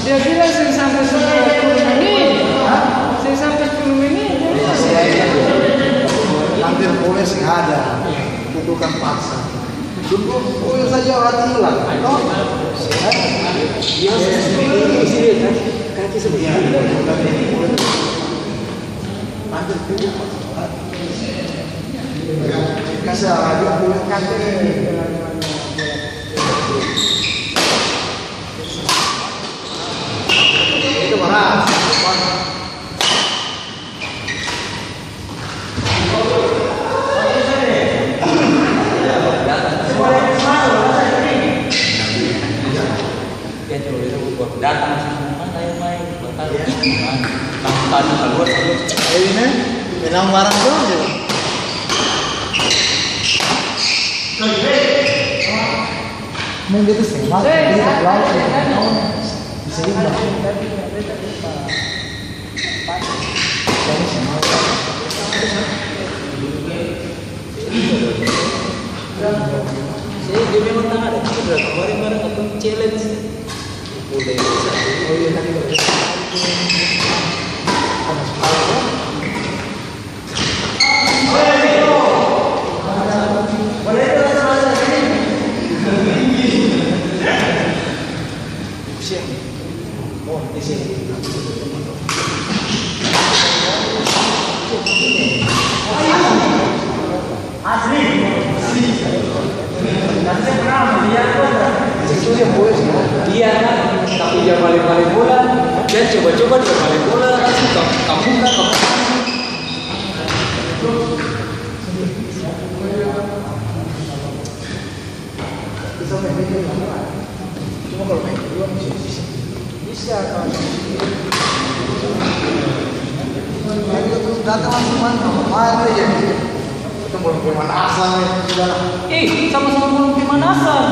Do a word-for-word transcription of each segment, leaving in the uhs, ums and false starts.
Dia bilang seng sampe sepuluh menit. Seng sampe sepuluh menit, dia bilang. Hampir boleh seng ada. Itu kan paksa. Duduk, oh, saja hati hilang. Toh? Hah? Dia sampai ini, sini, kan? Kaki sampai ini. Hampir pulang. Bisa aja pulang kaki. Itu orang. Datang langsung, "Mana ayo main?" Batal. Langsung tanya keluar, keluar. Ini, menang barang doang, ya. Main dia tuh semangat, dia tuh lawan, bisa imbang. Jadi, dia memang tangan ada, tapi udah kemarin barang katong challenge. Udah itu satu. Oh iya, tadi baru. Iya, kan? Tapi dia bale-bale bola, dia coba-coba dia bale bola, langsung ka-, kamuka, kamuka. Bisa main itu, cuma kalau main kedua bisa, bisa. Bisa, kalau main kedua. Main kedua terus datang langsung main, apa aja ya? Itu belum pemanasan ya, sudah lah. Eh, sama-sama belum pemanasan.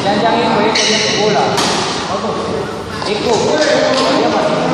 Jang, jang, iko, iko, dia pung bola. Iko. Dia masih.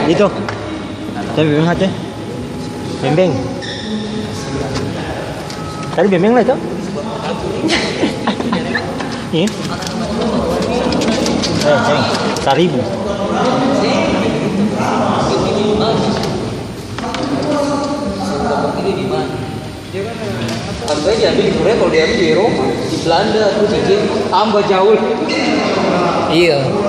Itu. Tapi memang hati. Beng-beng. Tadi beng-beng lah itu. Iya. Eh, eh, saribu. Sampai diambil di Korea, kalau diambil di Eropa, di Belanda, atau di Jepang, tambah jauh. Iya.